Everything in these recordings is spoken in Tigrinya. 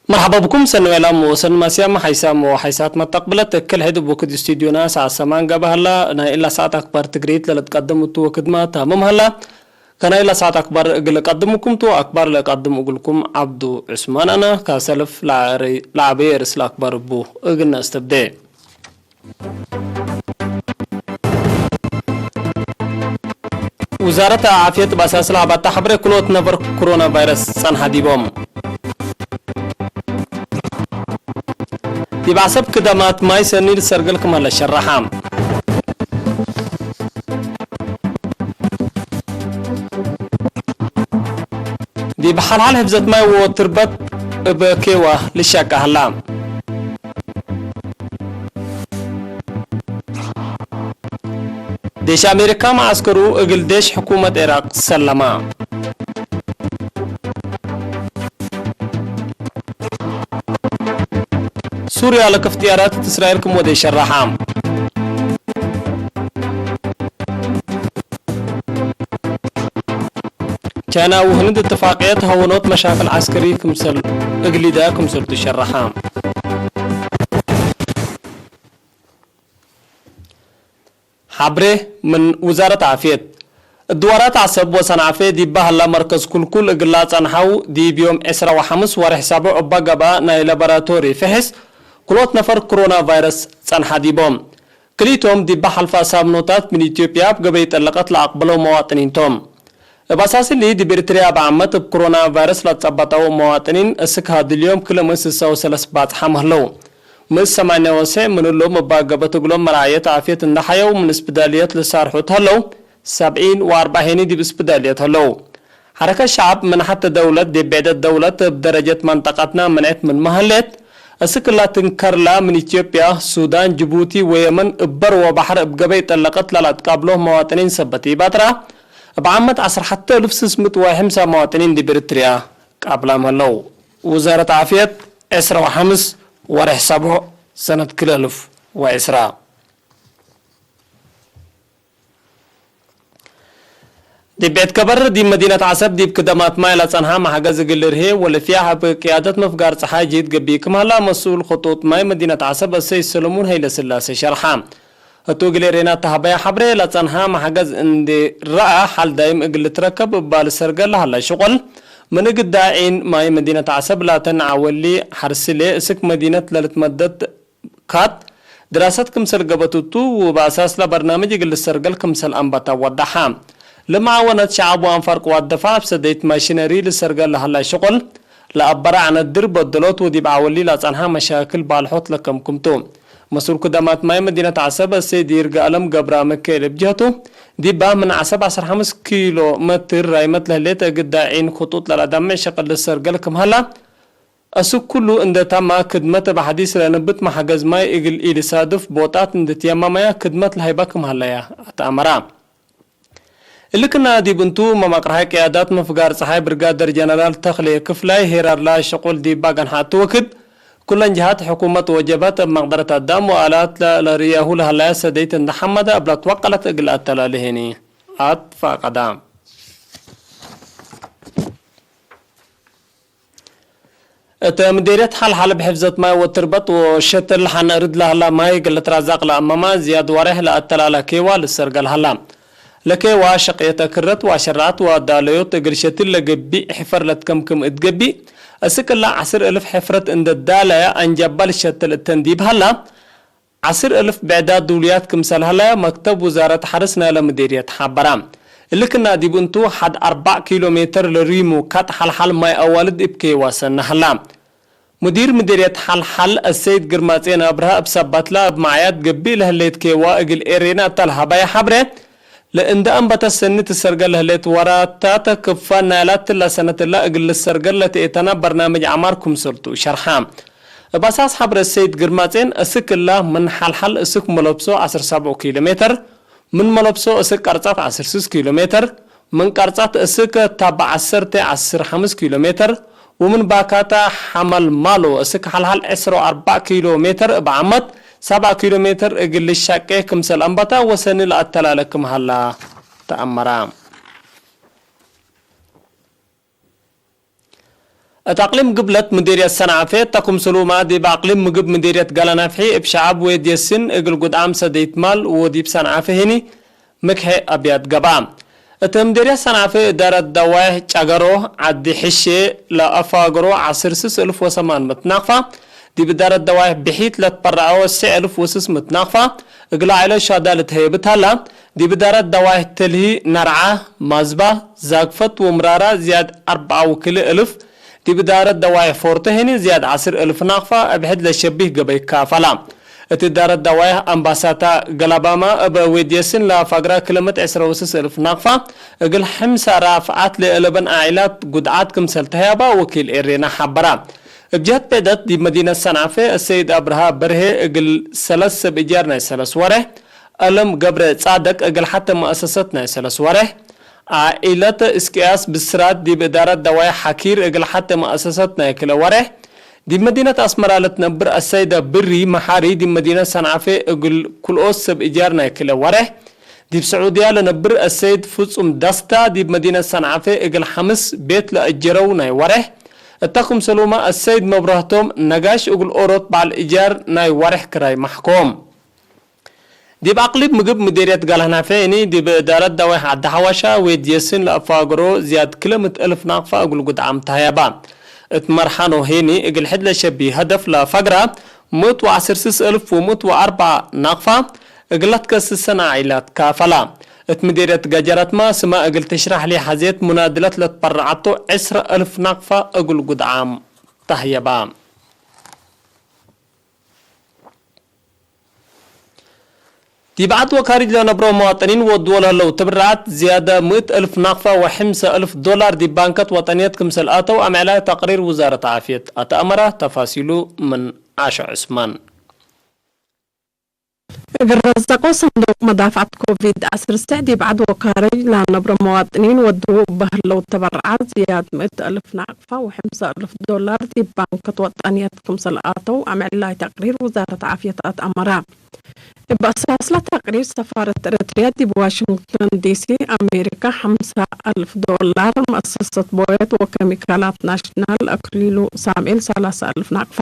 መርሓባ ብኩም። ሰኒ ዌላ ሞ ሰኒ ማስያ መሓይሳ ሞ ሓይሳት መተቕብለት እክል ሕድ ብወክድ ስቱዲዮና ሰዓት ሰማን ገባህላ። ናይ ኢላ ሰዓት ኣክባር ትግሪት ለለትቀድም እቱ ወክድማ ታምም ሃላ። ከናይ ኢላ ሰዓት ኣክባር እግል ቀድምኩም ቱ ኣክባር ለቀድም እግልኩም ዓብዱ ዑስማን ኣና ካሰልፍ ለዓበየ ርስ ለኣክባር እቡ እግና እስተብደ። ውዛረት ዓፍየት ባሳስላ ኣባታ ሓብረ ክሎት ነበር ኮሮና ቫይረስ ጸንሓ ዲቦም። ዲብ ዓሰብ ክደማት ማይ ሰኒድ ሰርገል ክመለ ሸራሓ። ዲብ ሓልሓል ህብዘት ማይ ወትርበት እብ ኬዋ ልሻቃ ህላ። ዴሽ ኣሜሪካ መዓስከሩ እግል ዴሽ ሕኩመት ዒራቅ ሰለማ። ሱርያ ለክፍ ጥያራት እስራኤል ክም ወደ ሸራሓ። ቻይና ውህንድ እትፋቅየት ሀወኖት መሻክል ዓስከሪ ክምሰል እግሊዳ ክምሰል ትሸራሓ። ሓብሬ ምን ውዛረት ዓፍየት። እድዋራት ዓሰብ ወሰንዓፈ ዲባ ህላ መርከዝ ኩልኩል እግላ ጸንሓው ዲብ ዮም ዕስራ ወሓምስ ወርሕ ሳብዕ እባ ገባ ናይ ላቦራቶሪ ፍሕስ ኩሎት ነፈር ኮሮና ቫይረስ ጸንሓ ዲቦም። ክልኢቶም ዲባ ሓልፋ ሳምኖታት ምን ኢትዮጵያ ኣብ ገበይ ጠለቐት ለኣቕበለው መዋጥኒንቶም። እብ ኣሳስሊ ዲብ ኤርትርያ እብ ዓመት እብ ኮሮና ቫይረስ ላጸባጣው መዋጥኒን እስክ ሃድልዮም ክልተ ምእት ስሳ ወሰለስ ባጽሓ ምህለው። ምስ ሰማንያ ወስዕ ምንሎም እባ ገበት እግሎም መርዓየት ዓፍየት እንዳሓየው ምን እስፕዳልየት ልሳርሑ ተህለው ሰብዒን ወኣርባዒን ዲብ እስፕዳልየት ህለው። ሓረከት ሸዓብ ምን ሓተ ደውለት ዲብ ብዕደት ደውለት እብ ደረጀት መንጠቃትና ምንዕት ምን መሃሌት እስክላ ትንከርላ ምን ኢትዮጵያ፣ ሱዳን፣ ጅቡቲ ወየመን እበር ወባሕር እብ ገበይ ጠለቀት ላላትቃብሎ መዋጥኒን ሰበት ኢባጥራ እብ ዓመት ዓሰርተ ሓተ እልፍ ስስምት ወሕምሳ መዋጥኒን ዲብ ኤርትርያ ቃብላም ህለው። ውዛረት ዓፍየት ዕስራ ወሓምስ ወርሕ ሳብዕ ሰነት ክልተ እልፍ ወዕስራ። ዲብ ቤት ከበር ዲብ መዲነት ዓሰብ ዲብ ክደማት ማይ ላጸንሃ ማሕገዝ እግል ርሄ ወለፊያ ኣብ ቅያደት ምፍጋር ጸሓይ ጅህድ ገቢ ክምሃላ መስኡል ኽጡጥ ማይ መዲነት ዓሰብ እሰይ ሰለሙን ሀይለ ስላሴ ሸርሓ። እቱ እግል ኤሬና ተሃባያ ሓብሬ ላጸንሃ ማሕገዝ እንዴ ረኣ ሓል ዳይም እግል ልትረከብ እባል ሰርገል ለሃላ ሽቆል ምን እግዳ ዒን ማይ መዲነት ዓሰብ ላተን ዓወሊ ሓርስሌ እስክ መዲነት ለልትመደት ካት ድራሰት ክምሰል ገበትቱ ወበኣሳስላ በርናምጅ እግል ልሰርገል ክምሰል ኣንባታ ወዳሓ። ለመዓወነት ሸዓብ ወኣንፋር ቅዋት ደፋዕ እብ ሰደይት ማሽነሪ ልሰርገል ለሃላ ሽቆል ለኣበራ ኣነድር በደሎት ወዲብ ዓወሊ ላጸንሓ መሻክል ባልሖት ለከምክምቱ። መስኡል ክደማት ማይ መዲነት ዓሰብ እሰይ ዲርጋ ኣለም ገብራ መከኤል እብ ጀህቱ ዲባ ምን ዓሰብ ዓሰርተ ሓምስ ኪሎ መትር ራይመት ለህሌት እግዳ ዒን ክጡጥ ለላዳምዕ ሸቀል ልሰርገል ክምሃላ እስክ ኩሉ እንደ ታማ ክድመት እብ ሓዲስ ለንብት መሓገዝ ማይ እግል ኢልሳድፍ ቦጣት እንድትየማማያ ክድመት ለሀይባ ክም ሀለያ ኣተኣመራ። እልክና ዲብ እንቱ መማቅርሃይ ቅያዳት ምፍጋር ጸሓይ ብርጋደር ጀነራል ተኽሌ ክፍላይ ሄራርላ ሸቁል ዲባ ገንሓት ትወክድ ኩለን ጅሃት ሕኩመት ወጀባት እብ መቅደረት ኣዳም ወኣላት ለርእያሁ ለሀለያ ሰደይት እንደ ሐመዳ እብላ ትወቀለት እግል ኣተላልሄኒ ኣትፋቀዳ። እተ ምዴርየት ሓልሓል ብሕፍዘት ማይ ወትርበት ወሸትል ሓነ እርድ ለህላ ማይ እግል ልትራዛቅ ለአመማ ዝያድ ዋሬሕ ለአተላላ ኬዋ ልሰርገል ሀላ። ለኬዋ ሸቅየተ ክረት ወአሸራዓት ወአዳለዮት እግል ሸትል ለገቢእ ሕፈር ለትከምክም እት ገቢእ፣ እስክላ ዐስር እልፍ ሕፍረት እንደ ዳለያ አንጃባ ልሸትል እተን ዲብ ሀላ፣ ዐስር እልፍ ብዕዳድ ድውልያት ክምሰል ሀለያ መክተብ ውዛረት ሐርስ ናይለ ምዴርየት ሐበራ። እሊ ክና ዲብ እንቱ ሐድ አርባዕ ኪሎ ሜተር ለሪሙ ካጥ ሐልሐል ማይ አዋልድ እብ ኬዋ ሰነ ሀላ። ሙዲር ምዴርየት ሐልሐል አሰይድ ግርማጼን አብርሃ እብ ሰባትላ እብ መዓያት ገቢእ ለህሌት ኬዋ እግል ኤሬና እታ ለሀባየ ሐብረ፣ ለእንደ አንበተ ሰኒ ትሰርገል ለህሌት ወራታተ ክፋል ናይላ ትላ ሰነትላ እግል ልሰርገል ለትኤተና በርናምጅ ዐማር ክምሰልቱ ሸርሐ። እብ አሳስ ሐብረ ሰይድ ግርማጼን እስክ እላ ምን ሐልሐል እስክ መለብሶ ዐስር ሳብዑ ኪሎ ሜተር፣ ምን መለብሶ እስክ ቀርጻፍ ዐስር ስስ ኪሎ ሜተር፣ ምን ቀርጻት እስክ ታባ ዓሰርተ ዓስር ሓምስ ኪሎ ሜትር፣ ወምን ባካታ ሓመል ማሎ እስክ ሓልሓል ዕስሮ ኣርባዕ ኪሎ ሜትር እብ ዓመት፣ ሰብዓ ኪሎ ሜትር እግል ልሻቄ ክምሰል ኣንባታ ወሰኒ ለኣተላለ ክምሃላ ተኣመራ። እት ኣቅሊም ግብለት ምዴርየት ሰንዓፈ፣ እታ ክምሰሉማ ዲብ ኣቅሊም ምግብ ምዴርየት ጋላናፍሒ እብ ሸዓብ ወየድየስን እግል ጉድዓም ሰደይት ማል ወዲብ ሰንዓፈ ሄኒ ምክሐ ኣብያት ገብኣ። እት ምዴርየት ሰንዓፈ እዳረት ደዋይሕ ጫገሮ፣ ዓዲ ሕሼ፣ ለኣፋገሮ ዓስር ስስ እልፍ ወሰማን ምትናቅፋ፣ ዲብ እዳረት ደዋይሕ ብሒት ለትበረዐዎ ስዕ እልፍ ወስስ ምትናቅፋ፣ እግል ዓይለ ሻዳ ልትሀየብት ሃላ፣ ዲብ እዳረት ደዋይሕ ተልሂ፣ ነርዓ፣ ማዝባ፣ ዛግፈት ወምራራ ዝያድ ኣርብዓ ወክልእ እልፍ፣ ዲብ እዳረት ደዋይሕ ፎርቶ ሄኒ ዝያድ ዓስር እልፍ ናቅፋ እብ ሕድ ለሸቢህ ገበይ ካፈላ። እት እዳረት ደዋይሕ ኣምባሳታ ገላባማ እብ ዌድየስን ለፋግራ ክለመት ዕስራ ወስስ እልፍ ናቅፋ፣ እግል ሕምሳ ራፍዓት ለአለበን ዓኢላት ጉድዓት ክምሰል ተህያባ ወኪል ኤሬና ሓበራ። እብ ጀህት ብዕደት ዲብ መዲነት ሰንዓፈ፣ እሰይድ ኣብርሃ በርሄ እግል ሰለስ ሰብ እጃር ናይ ሰለስ ወርሕ፣ አለም ገብረ ጻደቅ እግል ሐተ መአሰሰት ናይ ሰለስ ወርሕ፣ ዓኢለት እስቅያስ ብስራት ዲብ እዳረት ደዋይ ሐኪር እግል ሐተ መአሰሰት ናይ ክለ ወርሕ፣ ዲብ መዲነት አስመራ ለትነብር አሰይደ ብሪ መሓሪ ዲብ መዲነት ሰንዓፈ እግል ኩልኦት ሰብ እጃር ናይ ክለ ወርሕ፣ ዲብ ስዑድያ ለነብር አሰይድ ፍጹም ደስታ ዲብ መዲነት ሰንዓፈ እግል ሐምስ ቤት ለአጀረው ናይ ወርሕ፣ እታ ክምሰሉማ አሰይድ መብራህቶም ነጋሽ እግል ኦሮት በዓል እጃር ናይ ወርሕ ክራይ ማሕኮም። ዲብ አቅሊብ ምግብ ምዴርየት ጋልሃናፈ ሄኒ ዲብ እዳረት ዳዋይሕ ዓዲ ሓዋሻ ዌድየስን ለአፋገሮ ዝያድ ክለ ምእት እልፍ ናቅፋ እግል ጉድዓም ተሃያባ። እት መርሓኖ ሄኒ እግል ሕድ ለሸቢ ሀደፍ ለፋግራ ምእት ወዓስር ስስ እልፍ ወምእት ወአርብዓ ናቅፋ እግል ለትከስሰን ዓኢላት ካፈላ። እት ምዴርየት ገጀራትማ ስማ እግል ትሽራሕ ለይሓዜት ሙናድለት ለትበረዓቶ ዕስራ እልፍ ናቅፋ እግል ጉድዓም ተሃየባ። ዲብ ዓድ ወካሪጅ ለነብሮ መዋጠኒን ወድዎ ለህለው ትብርዓት ዝያደ ምእት እልፍ ናቅፋ ወሕምሰ እልፍ ዶላር ዲብ ባንከት ወጠንየት ክምሰል ኣተው አምዕላይ ተቅሪር ውዛረት ዓፍየት ኣተአመራ። ተፋሲሉ ምን ዓሾ ዑስማን። እግል ረዘቆ ሰንዱቅ መዳፍዓት ኮቪድ ዓሰርተ ዲብ ዓድ ወካሪጅ ለነብሮ መዋጥኒን ወድው እበ ህለው ተበርዓ ዝያድ ምእት እልፍ ናቅፋ ወሐምሳ እልፍ ዶላር ዲብ ባንከት ወጠንየት ክምሰል ኣተው አምዕላይ ተቅሪር ውዛረት ዓፍየት ኣትአመራ። እብ አሳስላ ተቅሪር ሰፋረት ኤረትርያ ዲብ ዋሽንግተን ዲሲ አሜሪካ ሐምሳ እልፍ ዶላር፣ መአሰሰት ቦየት ወከሚካላት ናሽናል አክሊሉ ሳሙኤል ሰላሳ እልፍ ናቅፋ፣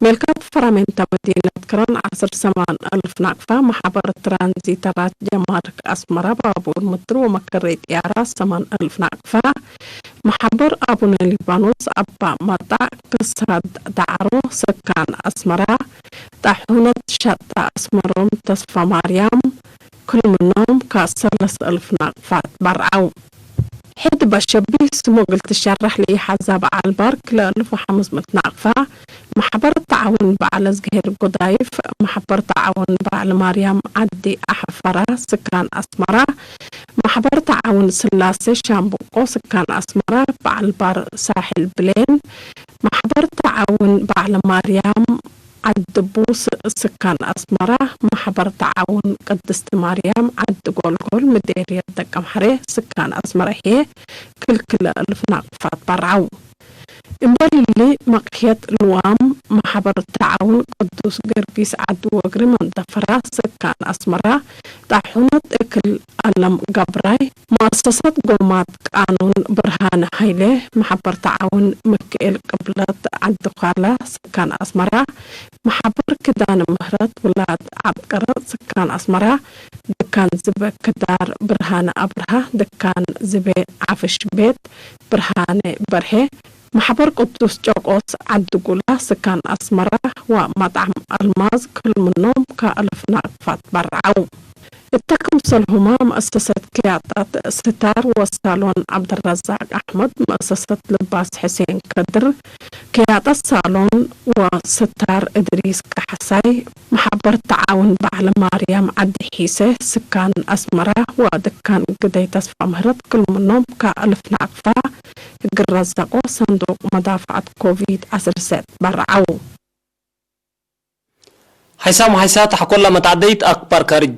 ሜልካት ፈራሜንታ መዲነት ክረን ዓሰርተ ሰማን እልፍ ናቅፋ፣ ማሕበር ትራንዚተራት ጀማርክ አስመራ ባቡር ምድር ወመከረይ ጥያራ ሰማን እልፍ ናቅፋ፣ ማሕበር አቡነ ሊባኖስ አባ መጣዕ ክሳድ ዳዕሮ ስካን አስመራ፣ ጣሑነት ሻጣ አስመሮም ተስፋ ማርያም ክልምኖም ከ ሰለስተ እልፍ ናቅፋ ትበርዓው። ሕድ በሸቢ ስሙ እግል ትሸራሕ ለይሓዛ በዓል ባር ክለ እልፍ ወሐምስ ምእት ናቅፋ፣ ማሕበር ተዓውን በዓል እዝግሄር ጎዳይፍ፣ ማሕበር ተዓውን በዓል ማርያም ዓዲ ኣሕፈራ ስካን ኣስመራ፣ ማሕበር ተዓውን ስላሴ ሻምብቆ ስካን ኣስመራ፣ በዓል ባር ሳሕል ብሌን፣ ማሕበር ተዓውን በዓል ማርያም ዓዲ ቡስ ስካን ኣስመራ፣ ማሕበር ተዓውን ቅድስቲ ማርያም ዓዲ ጎልጎል ምዴርየት ደቀምሓረ ስካን ኣስመራ ህየ ክልክለ እልፍ ናቅፋት በርዓው። እምበል እሊ መቅየት ልዋም ማሕበር ተዓውን ቅዱስ ገርጊስ ዓዲ ወግሪ መንደፈራ ስካን ኣስመራ፣ ጣሑነት እክል አለም ገብራይ፣ መአሰሰት ጎማት ቃኑን ብርሃነ ሃይለ፣ ማሕበር ተዓውን ምክኤል ቅብለት ዓዲ ኳላ ስካን ኣስመራ፣ ማሕበር ኪዳነ ምህረት ውላድ ዓድቀረጽ ስካን ኣስመራ፣ ድካን ዝቤ ክዳር ብርሃነ ኣብርሃ፣ ድካን ዝቤ ዓፍሽ ቤት ብርሃነ በርሄ፣ ማሕበር ቅዱስ ጨርቆስ ዓዲ ጉላ ስካን ኣስመራ ወመጥዓም ኣልማዝ ክልምኖም ከእልፍ ናቅፋት በርዓው። እታ ክምሰልሁማ መእሰሰት ክያጣት ስታር ወሳሎን ዓብደረዛቅ ኣሕመድ፣ መእሰሰት ልባስ ሕሴን ከድር፣ ክያጣት ሳሎን ወስታር እድሪስ ካሕሳይ፣ ማሕበር ተዓውን በዓል ማርያም ዓዲ ሒሰ ስካን ኣስመራ ወድካን ግደይ ተስፋ ምህረት ክልምኖም ከእልፍ ናቅፋ እግል ረዘቆ ሰንዱቅ መዳፍዓት ኮቪድ ዓሰርተ በርዓው። ሓይሳም ሓይሳ ተሕኮላ መታዕደይት ኣክባር ካርጅ።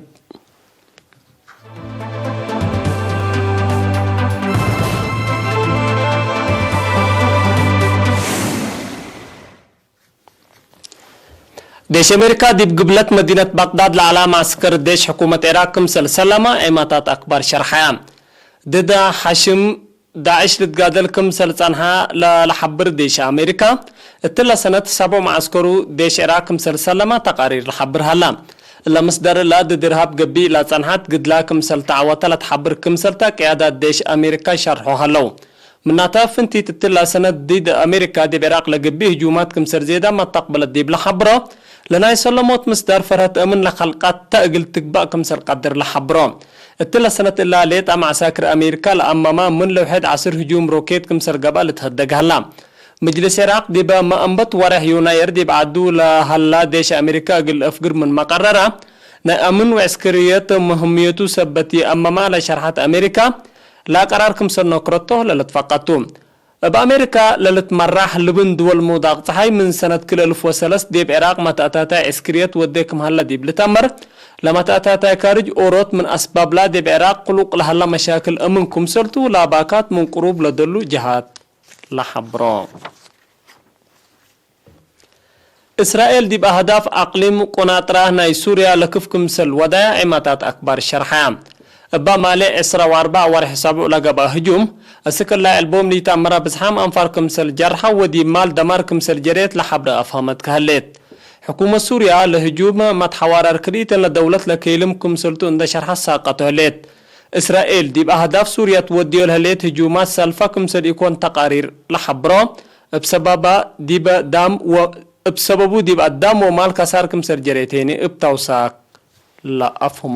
ዴሽ ኣሜሪካ ዲብ ግብለት መዲነት ባቅዳድ ለዓላ መዓስከር ዴሽ ሕኩመት ዒራቅ ክምሰል ሰለማ ዒማታት ኣክባር ሸርሓያ። ድዳ ሓሽም ዳዕሽ ልትጋደል ክምሰል ጸንሓ ለለሓብር ዴሽ ኣሜሪካ፣ እትላ ሰነት ሳቦ መዓስከሩ ዴሽ ዒራቅ ክምሰል ሰለማ ተቃሪር ለሓብር ሃላ። እላ ምስዳር እላ ድድርሃብ ገቢእ ላጸንሓት ግድላ ክምሰል ተዓወታ ለትሓብር ክምሰልታ ቅያዳት ዴሽ ኣሜሪካ ይሻርሖ ሃለው። ምናታ ፍንቲት እትላ ሰነት ዲድ ኣሜሪካ ዲብ ዒራቅ ለግቢ ህጁማት ክምሰል ዜዳ ማታቅበለት ዲብ ለሓብሮ፣ ለናይ ሰለሞት ምስዳር ፈርሀት እምን ለኸልቃት ተእግል ትግባእ ክምሰል ቀድር ለሓብሮ። እትላ ሰነት እላ ሌጣ ማዕሳክር ኣሜሪካ ለኣማማ ምን ለውሐድ ዓስር ህጁም ሮኬት ክምሰል ገብኣ ልትሀደግ ሀላ። ምጅልስ ዒራቅ ዲበ መኣንበት ወርሕ ዩናየር ዲብ ዓዱ ለሀላ ዴሽ ኣሜሪካ እግል እፍግር ምን መቀረራ፣ ናይ ኣምን ወዕስክርየት ምህምየቱ ሰበት ይኣመማ ለሸርሓት ኣሜሪካ፣ ላቀራር ክምሰል ነክረቶ ለለትፈቀቱ። እብ ኣሜሪካ ለልትመራሕ ልብን ድወል ምውዳቅ ጸሓይ ምን ሰነት ክልእልፍ ወሰለስ ዴብ ዒራቅ መተኣታታይ ዕስክርየት ወዴ ክም ሀላ ዲብ ልተመር፣ ለመተኣታታይ ካርጅ ኦሮት ምን ኣስባብላ ዴብ ዒራቅ ቅሉቅ ለሀላ መሻክል እምን ክምሰልቱ ላባካት ምን ቅሩብ ለደሉ ጀሃት ለሓብሮ። እስራኤል ዲብ ኣህዳፍ ኣቅሊም ቁናጥራ ናይ ሱርያ ለክፍ ክምሰል ወዳያ ዒማታት ኣክባር ሸርሓያ። እባ ማሌ ዕስራ ወኣርባዕ ወርሒ ሳብዑ ለገብኣ ህጁም፣ እስክላ ዕልቦም ሊታ መራ ብዝሓም ኣንፋር ክምሰል ጀርሓ ወዲብ ማል ደማር ክምሰል ጀሬት ለሓብረ ኣፍሃመት ከህሌት። ሕኩመት ሱርያ ለህጁም መትሓዋራር ክልኢተን ለደውለት ለከይልም ክምሰልቱ እንደ ሸርሓ ሳቀቶ ህሌት። እስራኤል ዲብ ኣህዳፍ ሱርያ ትወድዮ ለህሌት ህጁማት ሰልፋ ክምሰል ኢኮን ተቃሪር ለሓብሮ። እብ ሰባባ ዲበ ዳም ወ-፣ እብ ሰበቡ ዲብ ኣዳም ወማል ከሳር ክምሰል ጀሬቴኒ እብ ታውሳክ ለኣፍህሞ።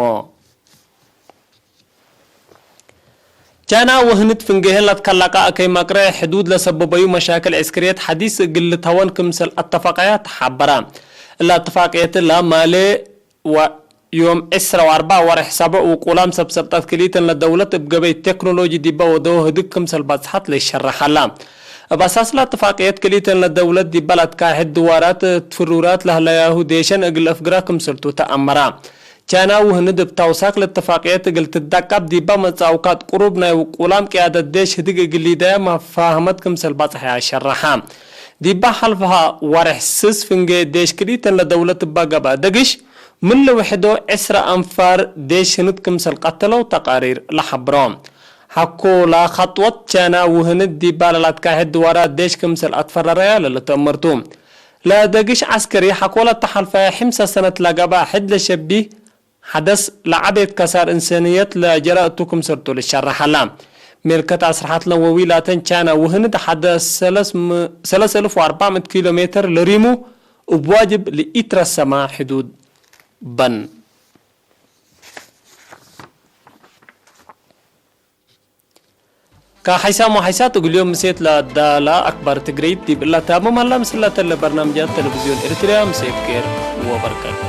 ቻይና ወህንድ ፍንጌህን ላትከላቃ እከይ መቅረ ሕዱድ ለሰበበዩ መሻክል ዕስክርየት ሐዲስ እግል ልተወን ክምሰል ኣተፋቀያ ተሓበራ። እላ እትፋቅየት እላ ማሌ ወ-፣ ዮም ዕስራ ወኣርባዕ ወርሕ ሳብዕ ውቁላም ሰብ ሰልጣት ክልኢተን ለደውለት እብ ገበይ ቴክኖሎጂ ዲባ ወደወ ህድግ ክምሰል ባጽሓት ለይሸረሓላ። እብ ኣሳስ ለእትፋቅየት ክልኢተን ለደውለት ዲባ ለትካሕድ ድዋራት ትፍሩራት ለህለያሁ ዴሸን እግል እፍግራ ክምሰልቱ ተኣመራ። ቻይና ውህንድ እብ ታውሳክ ለእትፋቅየት እግል ትዳቃብ ዲባ መጻውካት ቁሩብ ናይ ውቁላም ቅያደት ዴሽ ህድግ እግል ሊዳያ መፋህመት ክምሰል ባጽሓያ ሸረሓ። ዲባ ሐልፍሃ ወርሕ ስስ ፍንጌ ዴሽ ክልኢተን ለደውለት እባ ገብአ ደግሽ፣ ምን ለውሕዶ ዕስራ ኣንፋር ዴሽ ህንድ ክምሰል ቀተለው ተቃሪር ለሐብሮ። ሐኮላ ኸጥወት ቻይና ውህንድ ዲባ ለላትካሕድ ድዋራት ዴሽ ክምሰል ኣትፈረረያ ለለተእምርቱ። ለደግሽ ዐስከሪ ሐኮላ ተሐልፋያ ሕምሳ ሰነት ለገብአ ሕድ ለሸቢህ ሐደስ ለዐቤት ከሳር እንሰንየት ለጀረእቱ ክምሰልቱ ልሸረሐላ። ሜልከት ኣስርሐትለን ወዊላተን ቻይና ውህንድ ሐደ ሰለስ ም-፣ ሰለስ እልፍ ወኣርባዕ ምእት ኪሎ ሜትር ለሪሙ እብ ዋጅብ ልኢትረሰማ ሕዱድ በን። ከሓይሳም ወሓይሳት እግልዮም ምሴት ለዳላ ኣክባር ትግርይት ዲብ እላ ታምም ሀላ ምስላተን ለበርናምጃት ቴሌቪዝዮን ኤርትርያ ምሴት ኬር ወበርከት።